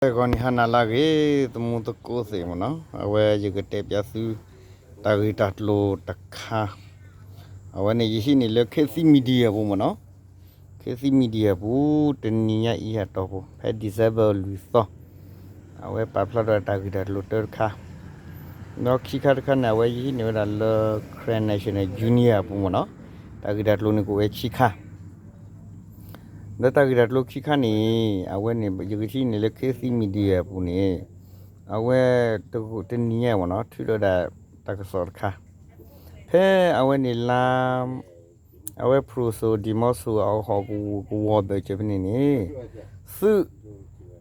ဂီၤနံၤဟါနၤလၢအဂ့ၤ သမူသကိးသ့ၣ်မ့ၢ်နီၤ, အဝဲယကတဲပၠးသု တၢ်ဂ့ၢ်တၢ်ကျိၤတခါ, အဝဲန့ၣ်ယဟံးန့ၢ်လၢ ခေတ်သစ် Media ပူၤမ့ၢ်နီၤ, ခေတ်သစ် Media ပူၤ တနံၤညါအံၤအတီၢ်ပူၤ ဖဲ December လွံၢ်သီ အဝဲပာ်ဖျါထီၣ်တၢ်ဂ့ၢ်တၢ်ကျိၤတၢတခါ, ဒီးခံခါတခါန့ၣ် အဝဲယဟံးန့ၢ်ဝဲဒၣ်လၢ Karen National Union အပူၤမ့ၢ်နီၤ, တၢ်ဂ့ၢ်တၢ်ကျိၤန့ၣ်ကအိၣ်ဝဲခံခါ ဒီးတၢ်ဂ့ၢ်တၢ်ကျိၤခံခါန့ၣ် အဝဲန့ၣ် ယကဟံးန့ၢ်လၢ ခေတ်သစ် Media အပူၤန့ၣ် အဝဲ တနံၤညါမ့ၢ်နီၤ ထုးထီၣ်ဒၣ်တၢ်ကစီၣ်တခါ, ဖဲအဝဲန့ၣ်လါ အဝဲဖရူၤစိၤဒံၣ်မီဆိၣ်အဟီၣ်ကဝီၤဘၢၣ်စၢၤဖဲန့ၣ်န့ၣ် သုး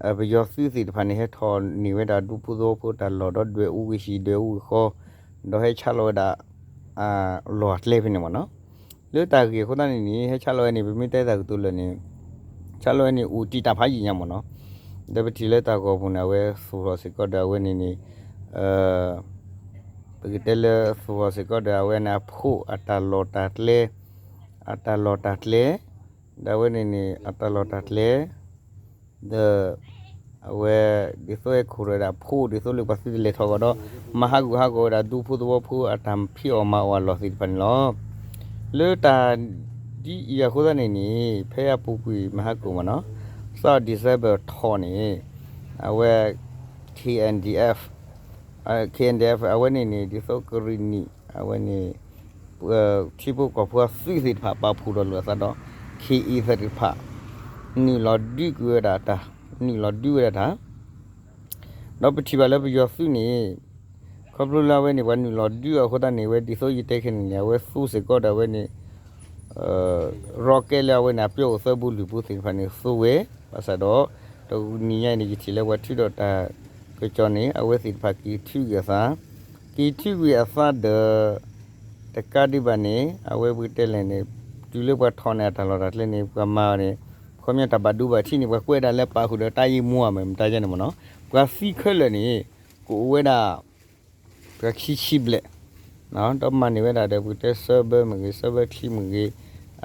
ပယီၤသုးသ့ၣ်တဖၣ်န့ၣ် ဟဲထီၣ်န့ၢ်ဝဲဒၣ်ဒူဖိသဝီဖိတၢ်လီၢ်ဒီးဒွဲၣ်အူဂ့ၤဟံၣ်ဒွဲၣ်အူဂ့ၤဃီ, ဒီးဟဲဆါလီၤဝဲဒၣ် လီၢ်အကျဲဖဲန့ၣ်မ့ၢ်နီၤ, လၢတၢ်ဂ့ၢ်အဃိသတးန့ၣ်န့ၣ် ဟဲဆါလီၤဝဲန့ၣ် ပမ့ၢ်တဲတၢ်ကတိၤလၢာ်န့ၣ် ဆါလီၤဝဲန့ၣ်အိၣ်တံာ်တာ်ဖးယံာ်ညါမ့ၢ်နီၤ, ဒီးပထံၣ်လၢတၢ်ဂီၤပူၤန့ၣ် အဝဲသူၣ်ထီၣ်စ့ၢ်ကီးဒီးအဝဲန့ၣ်န့ၣ် ပကတဲလၢသူၣ်ထီၣ်စ့ၢ်ကီးဒီးအဝဲန့ၣ်အဖိအတၢ်လီၢ်တၢ်ကျဲ, အတၢ်လီၢ်တၢ်ကျဲ, ဒီးအဝဲန့ၣ်န့ၣ် အတၢ်လီၢ်တၢ်ကျဲ ဒီး အဝဲ ဒ်သိးဟဲခိၣ်ထီၣ်ဝဲဒၣ်ဖိ ဒ်သိးလၢပှၤသုတလဲၤထီၣ်အဂီၢ်ဒီး မၤဟးဂူာ်ဟးဂီၤဝဲဒၣ်ဒူဖိသဝီဖိအတၢ်ဖံးအီၣ်မၤအီၣ်အလီၢ်သ့ၣ်တဖၣ်န့ၣ်လီၤ. လၢတၢ်ဒ်အံၤအဃိသတးန့ၣ်န့ၣ် ဖဲအပူၤကွံာ်မဟါကိၣ်မ့ၢ်နီၤ သီ December ထီၣ်န့ၣ် အဝဲ K N D F K N D F အဝဲန့ၣ်န့ၣ် ဒ်သိးကရံၣ်နံၣ် အဝဲန့ၣ် ထံဖိကီၢ်ဖိအသုးသ့ၣ်တဖၣ်ပာ်ဖှိၣ်ဒီးလိာ်အသးဒီး ခ့အံၤသ့ၣ်တဖၣ် နုာ်လီၤဒုးကွံာ်ဝဲဒၣ်တၢ် နုာ်လီၤဒုးဝဲဒၣ်တၢ် ဒီးပထံၣ်ဘၣ်လၢပယီၤသုးန့ၣ် ခီဖျိလၢအဝဲန့ၣ် ပှၤနုာ်လီၤဒုးအဃိသတးန့ၣ် အဝဲဒ်သိးယတဲခဲန့ၣ်န့ၣ် အဝဲသူစ့ၢ်ကီးဒီးအဝဲန့ၣ် rocket လၢအဝဲန့ၣ် အပျီအိၣ်သၢဘိလွံၢ်ဘိသ့ၣ်တဖၣ်န့ၣ် သူဝဲ ဘၣ်ဆၣ်ဒီး တနံၤညါအံၤန့ၣ် ယထံၣ်လၢပှၤထုးထီၣ်တၢ်ကစီၣ်န့ၣ် အဝဲသ့ၣ်တဖၣ်က့ၤထုးကွံာ်အသး က့ၤထုးကွံာ်အသးဒီး တကးဒံးဘၣ်န့ၣ် အဝဲပကတဲလဲၣ်န့ၣ် တုၤလၢပှၤထီၣ်န့ၢ်အတၢ်လီၢ်တၢ်ကျဲန့ၣ် ပှၤမၤအီၤန့ၣ် ခီပညီတၢ်ဘၣ်ဒိဘၣ်ထံးန့ၣ် ပှၤကွဲးဒၣ်လၢပာ်ဃုာ်ဒီးတၢ်အံၤမူအမ့ၢ်မတၤယဲန့ၣ်မ့ၢ်နီၤ ပှၤသံခဲလၢာ်န့ၣ် ကအိၣ်ဝဲဒၣ် ပှၤခံဆံဘျဲၣ် ဒီးမၤန့ၢ်ဝဲဒၣ်ဒီး ပကတဲ server မ့ၢ်ဂ့ၤ server ချံမ့ၢ်ဂ့ၤ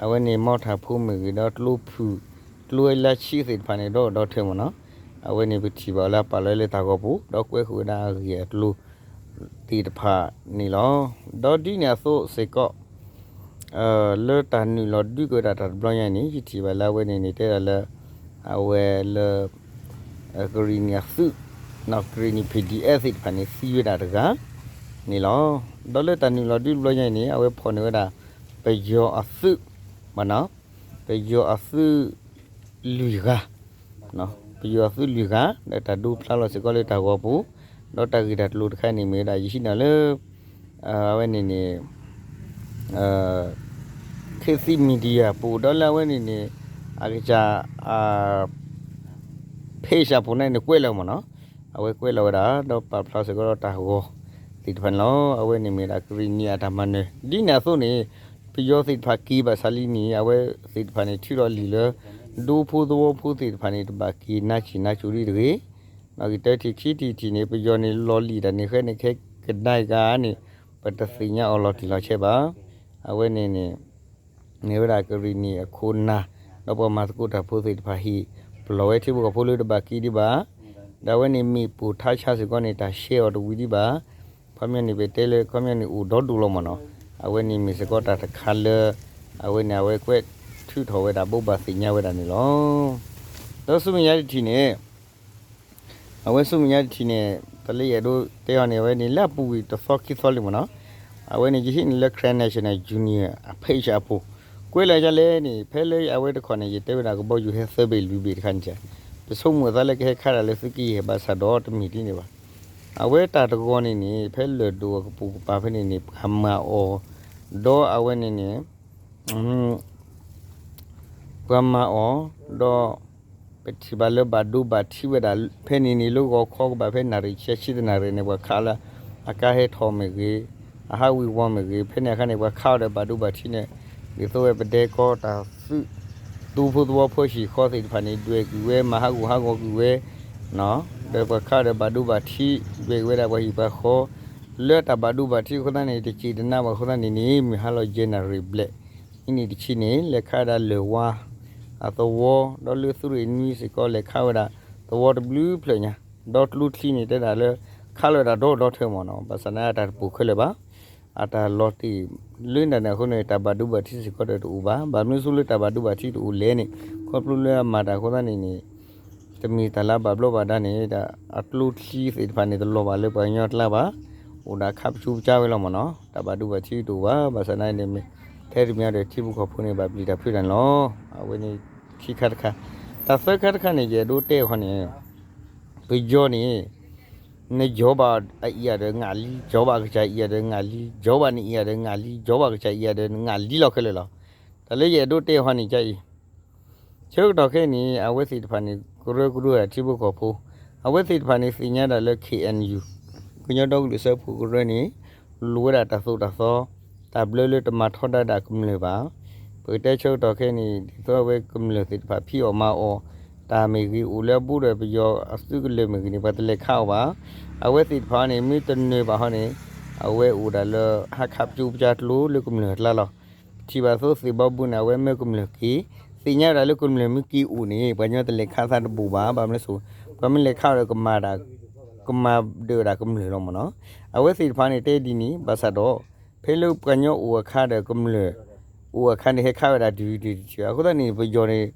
အဝဲန့ၣ် မီထၣ်ဖိမ့ၢ်ဂ့ၤ ဒီးကျိဖုၣ် ကျိလါဆံသ့ၣ်တဖၣ်န့ၣ် ဒီးဒီထၢမ့ၢ်နီၤ အဝဲန့ၣ်ပထံၣ်ဘၣ်လၢအပာ်လီၤလၢတၢ်ဂီၤပူၤ ဒီးကွဲဃုာ်ဝဲဒၣ်အဂ့ၢ်အကျိၤသ့ၣ်တဖၣ်န့ၣ်လီၤ. ဒီးဒ်န့ၣ်အသိးစ့ၢ်ကီး လၢတၢ်နုာ်လီၤဒုးက့ၤဝဲဒၣ်တၢ်တဘျီညါန့ၣ် ယထံၣ်ဘၣ်လၢအဝဲန့ၣ်န့ၣ် တဲဒၣ်လၢ အဝဲလၢ ကရံၣ်နံၣ်အသုး ကရံၣ်နံၣ် P D F သ့ၣ်တဖၣ်န့ၣ် သံဝဲဒၣ်တဂၤန့ၣ်လီၤ. ဒီးလၢတၢ်နုာ်လီၤဒုးတဘျီညါအံၤန့ၣ် အဝဲဖီၣ်န့ၢ်ဝဲဒၣ် ပယီၤအသုး ပယီၤအသုး လွံၢ်ဂၤ ပယီၤအသုးလွံၢ်ဂၤ ဒီးတၢ်ဒိဖျါလီၤစ့ၢ်ကီးလၢတၢ်ဂီၤပူၤ ဒီးတၢ်ဂ့ၢ်တၢ်ကျိၤတခါန့ၣ်မ့ၢ်ဝဲဒၣ် ယဟံးန့ၢ်လၢ အဝဲန့ၣ်န့ၣ် ခေတ်သစ် Media ပူၤ ဒီးလၢအဝဲန့ၣ်န့ၣ် အကစၢ် ဖဲရှၢၣ်ဖိန့ၣ်န့ၣ်ကွဲးလီၤမ့ၢ်နီၤ, အဝဲကွဲးလီၤဝဲဒၣ် ဒီးပာ်ဖျါစ့ၢ်ကီးဒီးတၢ်ဂီၤသ့ၣ်တဖၣ်န့ၣ်လီၤ. အဝဲန့ၣ်မ့ၢ်ဒၣ်ကရံၣ်နံၣ်အတၢ်မၤနၢၤ ဒ်န့ၣ်အသိးန့ၣ် ပယီၤသ့ၣ်တဖၣ်က့ၤဘၣ်ဆၣ်လံန့ၣ် အဝဲသ့ၣ်တဖၣ်န့ၣ် ထုးထီၣ်လံာ်လၢ ဒူဖိသဝီဖိသ့ၣ်တဖၣ်န့ၣ် တဘၣ်က့ၤနါဆံၣ်နါစိၤဒ်တဂ့ၤ, နီၣ်ဂံၢ်တၢထံၣ်ခံထံၣ်တထံၣ်န့ၣ် ပယီၤန့ၣ်လီၤလံာ်တၢ်န့ၣ် ဃဲန့ၣ်ခဲကဒါက့ၤန့ၣ် ပတသ့ၣ်ညါအီၤလီၤတံၢ်လီၤဆဲးဘၣ်. အဝဲန့ၣ်န့ၣ် မ့ၢ်ဝဲဒၣ်ကရံၣ်နံၣ်အခိၣ်နၢ် ဒီးပှၤမၤသကိးတၢ်ဖိသ့ၣ်တဖၣ်ဟ့ၣ်ပလီၢ်ဝဲထံဖိကီၢ်ဖိလၢတဘၣ်က့ၤဒံးဘၣ်. ဒီးအဝဲန့ၣ်မ့ၢ်ပိာ်ထါဆါစ့ၢ်ကီးန့ၣ် တၢ်ရှဲအီၤတဝံၤဒံးဘၣ်. ခီပညီန့ၣ် ပတဲလၢခီပညီန့ၣ် အိၣ်ဒီဒူၣ်လီၤမ့ၢ်နီၤ. အဝဲန့ၣ်မ့ၢ်စ့ၢ်ကီးတၢ်တခါလၢ အဝဲန့ၣ် အဝဲကွဲးထုးထီၣ်ဝဲဒၣ်ဘိးဘၣ်သ့ၣ်ညါဝဲဒၣ်န့ၣ်လီၤ. ဒီးဆူမဲာ်ညါတထံၣ်န့ၣ် အဝဲဆူမဲာ်ညါတထံၣ်န့ၣ် တၢ်လၢယအဲၣ်ဒိးတဲအီၤန့ၣ် အဝဲန့ၣ်လၢအပူၤကွံာ်တသီခံသီလံမ့ၢ်နီၤ. အဝဲန့ၣ် ယဟံးန့ၢ်လၢ Karen National Union အ page အပူၤ ကွဲးလီၤဒ်လဲၣ်န့ၣ် ဖဲလၢအဝဲတခီန့ၣ် ယတဲဝဲဒၣ်ကဘီယူၤဟဲသၢဘ့ၣ်လွံၢ်ဘ့ၣ်တခါန့ၣ် ပဆိကမိၣ်အသးလၢကဟဲခးဒၣ်လၢသုးက့ယဲၢ်ဘၣ်ဆၣ်ဒီးတမ့ၢ်ဒ်န့ၣ်ဘၣ်. အဝဲတၢ်တဂီၤန့ၣ်န့ၣ် ဖဲလၢၢ်ဒိၣ်အကပိာ်ကပၤဖဲန့ၣ်န့ၣ် ပှၤမၤအီၤ ဒီးအဝဲန့ၣ်န့ၣ် ပှၤမၤအီၤ ဒီး ပထံၣ်ဘၣ်လၢဘၣ်ဒိဘၣ်ထံးဝဲဒၣ် ဖဲန့ၣ်န့ၣ် လၢဂီၤခီကဘၣ်ဖဲနၣ်ရံၣ်ဆံဆံတနၣ်ရံၣ်န့ၣ် ပှၤခးလၢ အကါဟဲထီၣ်မ့ၢ်ဂ့ၤ, အဟးဝံၤဝီၤမ့ၢ်ဂ့ၤ, ဖဲန့ၣ်အခါန့ၣ် ပှၤခးအီၤဒီးဘၣ်ဒိဘၣ်ထံးန့ၣ် ဒ်သိးဝဲပဒဲကီတၢ်သုး ဒူဖိသဝီဖိဟံၣ်ဃီသ့ၣ်တဖၣ်န့ၣ် ဒွဲၣ်ကွံာ်ဝဲ မၤဟးဂူာ်ဟးဂီၤကွံာ်ဝဲ ဒီးပှၤခးအီၤဒီးဘၣ်ဒိဘၣ်ထံး ဒွဲၣ်ကွံာ်ဝဲဒၣ်ပှၤဟံၣ်ပှၤဃီ လၢတၢ်ဘၣ်ဒိဘၣ်ထံးအဃိသတးန့ၣ် တစံးတနါဘၣ်အဃိသတးန့ၣ်န့ၣ် မုၢ်ဟါလီၤယဲၢ်နၣ်ရံၣ်ဘျဲၣ် အံၤန့ၣ်တဆံန့ၣ် လဲၤခးဝဲဒၣ်လၢၢ်ဝါ အသဝီ ဒီးလၢသုးရ့ၣ်နွံစ့ၢ်ကီး လဲၤခးဝဲဒၣ် သဝီတဘျုးဖျၢၣ်ညါ, ဒီကျိချံန့ၣ်တဲဒၣ်လၢ ခးလီၤဝဲဒၣ်ဒီဒီထၢမ့ၢ်နီၤ, ဘၣ်ဆၣ်န့ၣ်အတၢ်တပိာ်ခဲလၢာ်ဘၣ်, အတၢ်လီၤတံၢ်လၢန့ၣ်အဃိန့ၣ် တၢ်ဘၣ်ဒိဘၣ်ထံးစ့ၢ်ကီးဒီးတအိၣ်ဘၣ်, ဘၣ်မနုၤဆူလၢတၢ်ဘၣ်ဒိဘၣ်ထံးတအိၣ်လဲၣ်န့ၣ် ခီဖျိလၢအမၤတၢ်အဃိသတးန့ၣ်န့ၣ် တမ့ၢ်တၢ်လၢအဘၣ်ဘျီးဘၣ်ဒါန့ၣ် အကျိချံသ့ၣ်တဖၣ်န့ၣ် တလီၤဘၣ်လၢပှၤကညီကျါဘၣ်, အိၣ်ဒၣ်ခးပကၠိပကၠါဝဲလီၤမ့ၢ်နီၤ, တၢ်ဘၣ်ဒိဘၣ်ထံးတအိၣ်ဘၣ်, ဘၣ်ဆၣ်န့ၣ်န့ၣ် ထဲတမံၤဒီးထံဖိကီၢ်ဖိန့ၣ် ဘၣ်ပျံၤတၢ်ဖုးတၢ်န့ၣ်လီၤ. အဝဲန့ၣ်ခံခါတခါ, တၢ်သၢခါတခါန့ၣ် ယအဲၣ်ဒိးတဲဃီန့ၣ် ပယီၤန့ၣ် နယီၤဘၣ်အအံၤဒီးနးလံ, ယီၤဘၣ်ကစၢ်အံၤဒီးနးလံ, ယီၤဘၣ်နအံၤဒီးနးလံ, ယီၤဘၣ်ကစၢ်အံၤဒီးနးလံလီၤခဲလၢာ်လီၤ. တၢ်လၢယအဲၣ်ဒိးတဲဃီန့ၣ်ကအံၤ ဆၢကတီၢ်ခဲအံၤန့ၣ် အဝဲသ့ၣ်တဖၣ်န့ၣ် ကရၢကရိဒၣ်ထံဖိကီၢ်ဖိ, အဝဲသ့ၣ်တဖၣ်န့ၣ်သ့ၣ်ညါဒၣ်လၢ K N U ကညီဒီကလုာ်စၢဖှိၣ်ကရၢန့ၣ် လိၣ်ဝဲဒၣ်တၢ်သိၣ်တၢ်သီ, တၢ်ဘျၢလၢတမၤထီဒါဒၣ်ကမျၢၢ်ဘၣ်. ပကတဲဆၢကတီၢ်ခဲအံၤန့ၣ် ဒ်သိးအဝဲကမျၢၢ်သ့ၣ်တဖၣ်ဖံးအီၣ်မၤအီၣ်, တၢ်မ့ၢ်ဂ့ၤအိၣ်လၢအဘူးဒီးပယီၤအသုးကလၢာ်မ့ၢ်ဂ့ၤန့ၣ် ပှၤတလဲၤခးအီၤဘၣ်. အဝဲသ့ၣ်တဖၣ်န့ၣ် မ့ၢ်တနၢၤဘၣ်ဃီန့ၣ် အဝဲအိၣ်ဒၣ်လၢဟးခးပကၠိပကၠါကျိလၢကမျၢၢ်အကျါလီၤ. ပထံၣ်ဘၣ်သိးသ့ၣ်ဘီဘုန့ၣ် အဝဲမၢကမျၢၢ်က့ၤ, သ့ၣ်ညါဝဲဒၣ်လၢကမျၢၢ်မ့ၢ်က့ၤအိၣ်န့ၣ် ပှၤကညီတလဲၤခးသးတဘူၣ်ဘၣ်, ဘၣ်မနုၤလဲၣ်, ပှၤမ့ၢ်လဲၤခးအီၤဒီး ကမၤဒၣ် ကမၤဒၢးဝဲဒၣ်ကမျၢၢ်လီၤမ့ၢ်နီၤ. အဝဲသ့ၣ်တဖၣ်န့ၣ်တဲဒ်န့ၣ် ဘၣ်ဆၣ်ဒီး ဖဲလၢပှၤကညီအိၣ်အခါဒီးကမျၢၢ် အိၣ်အခါန့ၣ် ဟဲခးဝဲဒၣ်ဒုးဒုးတဆၢ, အဃိသတးန့ၣ် ပယီၤန့ၣ်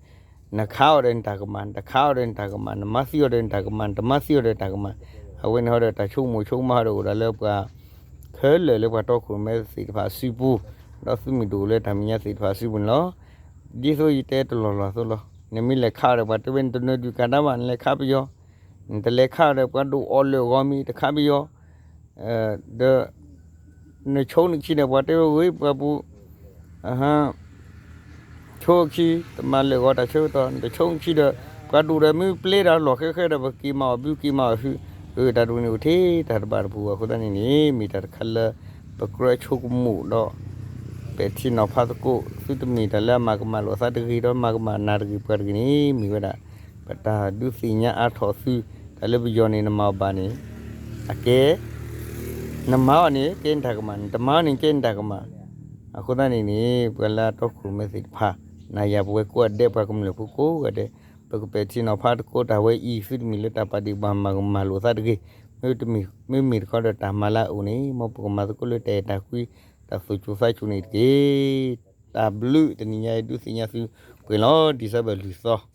နခးအီၤဒီးနတၢ်ကမၣ်, နခးအီၤဒီးနတၢ်ကမၣ်, နမၤသံအီၤဒီးနတၢ်ကမၣ်, နတမၤသံအီၤဒီးနတၢ်ကမၣ်, အဝဲန့ၣ်ဟီဒီးတၢ်ဆိကမိၣ်ဆိကမးဟီဒီးအိၣ်ဒၣ်လၢပှၤ ခဲလၢာ်လၢပှၤတီခိၣ်ရိၣ်မဲသ့ၣ်တဖၣ်အစုပူၤ, ဒီးသုးမုၢ်ဒိၣ်လၢတၢ်မဲာ်ညါသ့ၣ်တဖၣ်အစုပူၤန့ၣ်လီၤ. ဒ်သိးယတဲတလီၢ်လီၢ်အသိးလီၤ. နမ့ၢ်လဲၤခးအီၤဒီးပှၤတဲဝဲနတနၢၤဒုးကးဒၣ်ဘၣ်, နလဲၤခးပယီၤ, နတလဲၤခးအီၤဒီးပှၤဒိၣ်အီၣ်လၢာ်ဂီၤမ့ၢ်တခးပယီၤ ဒီး နဆိနခံဒီးပှၤတဲဝဲဂ့ၤပှၤပူၤ, ဆိခံ တမၤလၢာ်ဂီၤတၢ်ဆၢကတီၢ်, နတဆိခံဒီး ပှၤဒိၣ်ဒီးမ့ၢ်ပျဲတၢ်လီၢ်ဃဲဃဲဒီး ပက့ၤမၤအီၣ်ဘုက့ၤမၤအီၣ်ဟု, အတၢ်ဒိၣ်န့ၣ်အိၣ်ထဲတၢ်တဘၣ်တပူၤအဃိသတးန့ၣ်န့ၣ် မ့ၢ်တၢ်တခါလၢ ပကြၢးဆိကမိၣ်ဒီး ပဲာ်ထံနီၤဖးသကိး, သုတမ့ၢ်တၢ်လၢအမၤကမၣ်လိာ်သးတဂ့ၤဒီး မၤကမၣ်နၤတဂ့ၤပှၤတဂ့ၤန့ၣ် မ့ၢ်ဝဲဒၣ် ပတၢ်ဒုးသ့ၣ်ညါအါထီၣ်သု, တၢ်လၢပယီၤန့ၣ် နမၤအီၤဘၣ်န့ၣ် အကဲ နမၤအီၤန့ၣ် ကဲနတၢ်ကမၣ်, နတမၤအီၤန့ၣ် ကဲနတၢ်ကမၣ်. အဃိသတးန့ၣ်န့ၣ် ပှၤလၢအတီခိၣ်ရိၣ်မဲသ့ၣ်တဖၣ် နၤယၤပဝဲကိးဂၤဒဲး ပှၤကမျၢၢ်ဖိကိးဂၤဒဲး ပကပဲာ်ထံနီၤဖးသကိးတၢ်ဝဲအံၤ သုတမ့ၢ်လၢတၢ်ပာ်ဒံးပှၤမၤကမၣ်လိာ်သးတဂ့ၤ, မ့မ့ၢ်တခီဒီးတၢ်မၤလၢအအိၣ်န့ၣ် မ်ပကမၤသကိးလၢတၢ်အဲၣ်တၢ်ကွံ တၢ်သူၣ်စူၤသးစူၤန့ၣ်တက့ၢ်. တၢ်ဘျုးတနံၤညါအံၤ ဒုးသ့ၣ်ညါသုပှဲၤလီၤ December လွံၢ်သီ